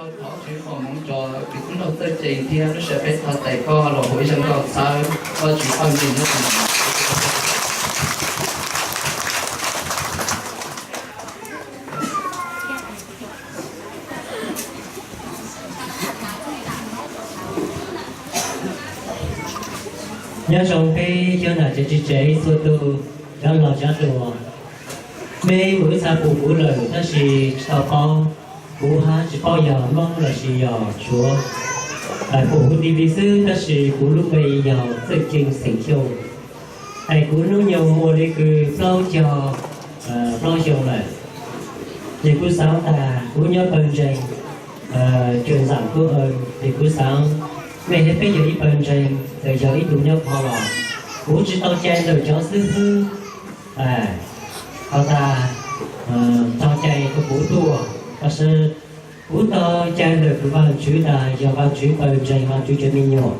Thov Tswv foom hmoov rau tus tub nraug Txawj Cees thiab lub sawv daws peb thov tais koj los ua ib zaj nkauj txhawb Vajtswv txoj kev ntseeg. Nyob zoo peb cov nam tsev tsis tsev txhua tus, cov laus cov hluas. Mej mus wb txha pum kuv lawm tab sis tsis tau paub, kuv hab tsis paub yog Hmoob lossis yog Suav. Pum huv T V xwb tab sis kuv lub npe yog Txawj Cees xeem Xyooj. Es kuv hnub nyoog muaj li kws plaub caug plaub xyoo lawm. Ces kuv xaav tas kuv nyob pawg ntseeg, cuas xam kuv, ces kuv xaav mej hab peb yog ib pawg ntseeg, txawm yog ib tug nyob qhov los, kuv tsis tau cai ntawm cov xib hwb, ho tas tau cai rau kuv tuaj, tab sis kuv tau cai ntawm kuv Vaajtswv tas yog Vaajtswv pawg ntseeg, Vaajtswv cov me nyuam,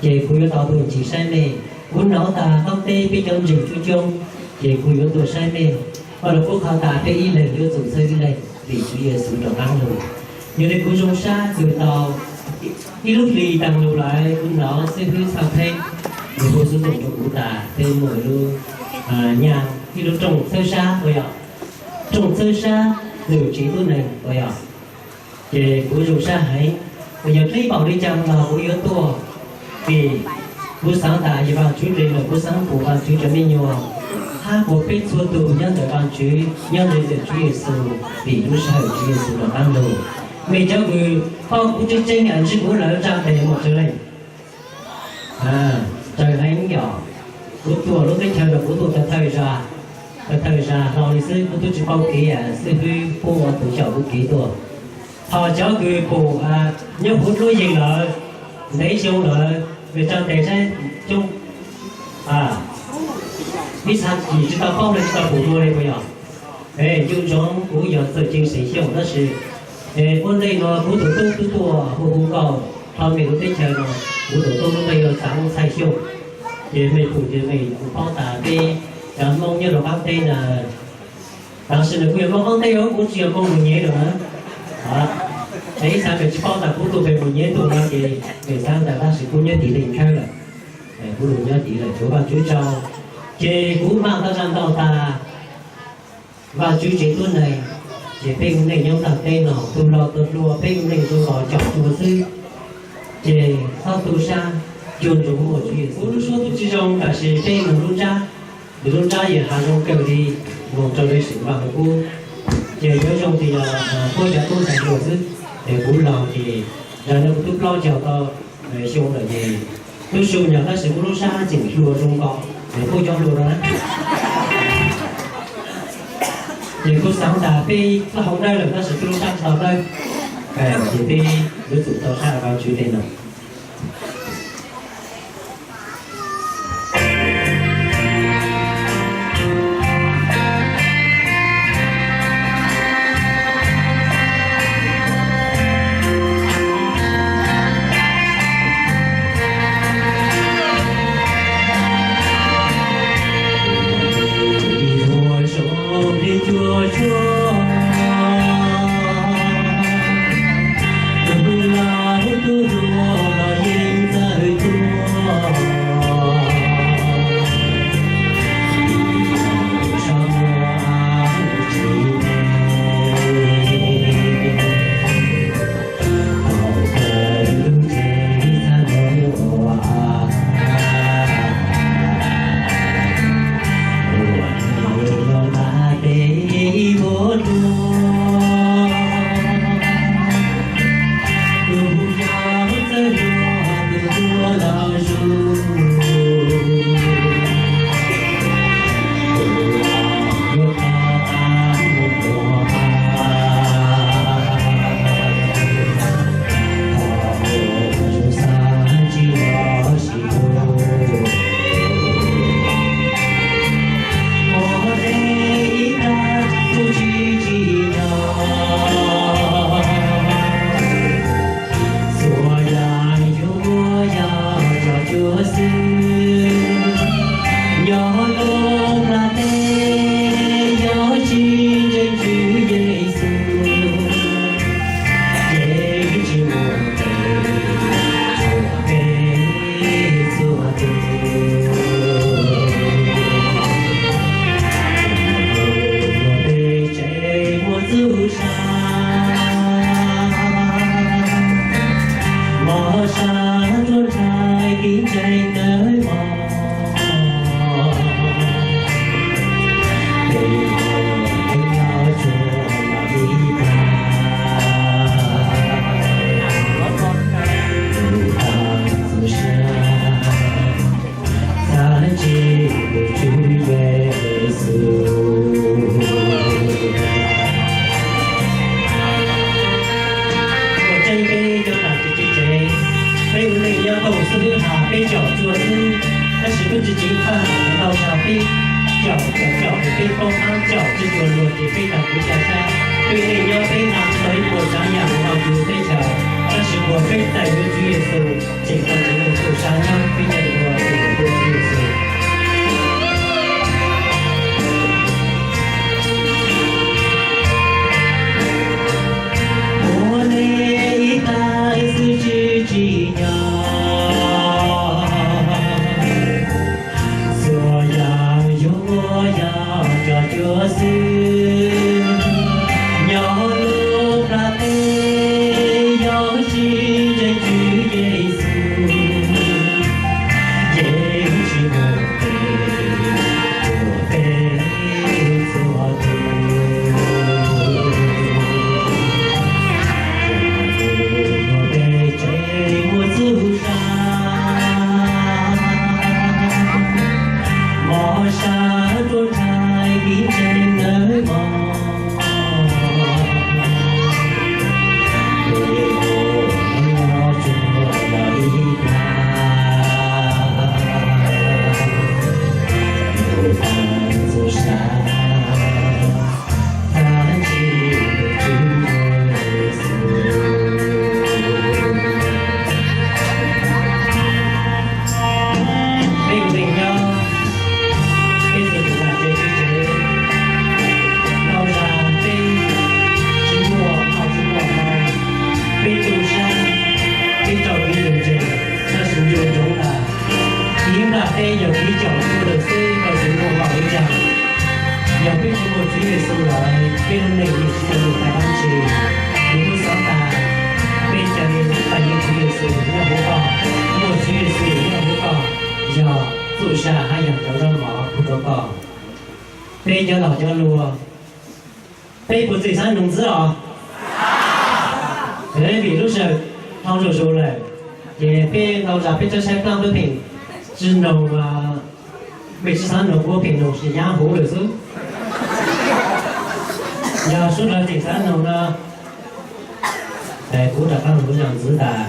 ces kuv yuav tau tuaj ncig saib mej. Kuv hnov tas qaab teb peb cov ntseeg coob coob, ces kuv yuav tuaj saib mej. Koj los kuv qhov tas peb ib leeg yuav txhawb ib leeg vim Tswv Yexus rov qaab lug. Yog li kuv zoo sab kws tau ib lub hli taag lug lawm, kuv hnov xib hwb Txhaj Pheeb nws hu xov tooj rau kuv tas peb muaj ib lub, nyaj ib lub rooj txhawb sab puas yog, rooj txhawb sab lug tsev tub neeg puas yog. Ces kuv zoo sab heev, yog dleb paum li cas los kuv yuav tuaj, vim kuv xaav tas yog Vaajtswv dleb lawm, kuv xaav pum Vaajtswv cov me nyuam, hab pum peb txhua tug nyob ntawm Vaajtswv, nyob ntawm Tswv Yexus, vim lub sij hawm Tswv Yexus rov qaab lug. Mej cov kws paub kuv tseeb tseeb es ntsib kuv lawm tsa tes mus tsawg leej. Raws heev yog, kuv tuaj lub teb chaws los kuv tuaj thawj thawj zag, thawj thawj zag hlo li xwb, kuv tub tsis paub kev, xib hwb pub ua tus xyaum kuv kev tuaj. Ho cov kws pum nyob huv lub yees lawm, ntev xyoo lawm, mej tsa tes saib coob, ib txha nim tsis tau paub le tsis tau pum dlua li puas yog? Nco ntsoov kuv yog Txawj Cees xeem Xyooj tab sis ua ntej no kuv tus tub tub tuaj hu hu nkauj hlo mej lub teb chaws no, kuv tus tub lub npe yog Xaav Txhaj Xyooj. Ces mej pum ces mej kuj paub tas peb cov Hmoob nyob rau qaab teb na, tab sis nws kuj yog Hmoob qaab teb, kuv tsis yog Hmoob Mus Nyem lawm na. Es ib txha mej tsis paub tas kuv tuaj pem Mus Nyem tuaj no ces mej xaav tas tab sis kuv nyob tim Leej Khawb lawm, kuv lug nyob tim lawm, thov Vaajtswv tsaug. Ces kuv maj tau zaj ntau tas Vaajtswv tsev tub neeg, ces peb ua neej nyob ntaag teb no, tus laus tus hluas peb ua neej zoo los caum cuag xwb, ces txhob tu sab, cuag ntsoov muaj Tswv Yexus. Kuv lub suab tub tsis zoo tab sis peb moog lub ntsab, nws lub ntsab yog has zoo kawg li, moog rau lawv sim npaj hauv kub, ces yuav zoo tias puab cov tub ntxhais hluas xwb, es kuv laug ces zag no kuv twb plaub caug tau xyoo lawm ces tub su nyog tab sis kuv lub sab tseem hluas zoo nkaus es puab cov hluas no na. Ces kuv xaav tas peb plaub hau dawb lawm tab sis peb lub sab tsis tau dawb, ces peb yuav tsum tau sab Vaajtswv tej no. Thaum xub hab peb caum tsuas xwb, tab sis peb tsis tseev faj, tau tag peb caum caum caum es peb paub qab caum tsis tsuas luag ces peb tag kuv ca sab. Peb yeej nyob peb nqa tau ib puas tsav yam los tus teb chaws, tab sis uas peb tais yuav Tswv Yexus tseem tau tsev tus tub sab nyob peb nyob ua tus Tswv Yexus. Ua nej ib tag xwb tsis tsim nyog, txhua yam yuav muaj yog cov cuab xwb. Nyob lub plab teb yog tsis ntseeg Tswv Yexus, ces tsis muaj tes rau peb txhua tus. Yog tus muaj peb tsev muaj txuj sa, mos sa tuaj ntshai kev ntseeg nawb mog. Peb ua nyob tsuas yog ib plag, tus tag txuj sa, tag nrho Tswv Yexus. Peb ua neej nyob, peb txhua tus lam tsev tsev, tau zas peb tsis muaj hau tsis muaj hmo, peb tu sab, peb rau kev ntseeg, tab sis nco ntsoov tas, kev nplaj teb yog kev caum tuaj lawm xwb, koj tsis muaj hau ib zaug. Yog peb tsis muaj Tswv Yexus lawm, peb lub neej yeej tsis tau lub hais dab tsi. Yus lub xov tas, peb cov neeg tais yuav Tswv Yexus nyob huv koj, muaj Tswv Yexus nyob huv koj, yog txuj sa hab yog cov zaub mov pub rau koj. Peb cov laus cov hluas, peb puas txawj xav noog ntxiv os? Vim lub sij hawm dhau zuj zus lawm, ces peb ntau zas peb txawj saib plaub peb pheej tsis noog, peb tsis xav noog, kuv pheej noog tsis hnyav huv lawm xwb. Yog sawv daws tseem xav noog no, kuv rov qab noog kuv cov ntxiv tas,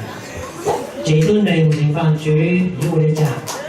tsev tub neeg ntseeg Vajtswv yuav ua li cas?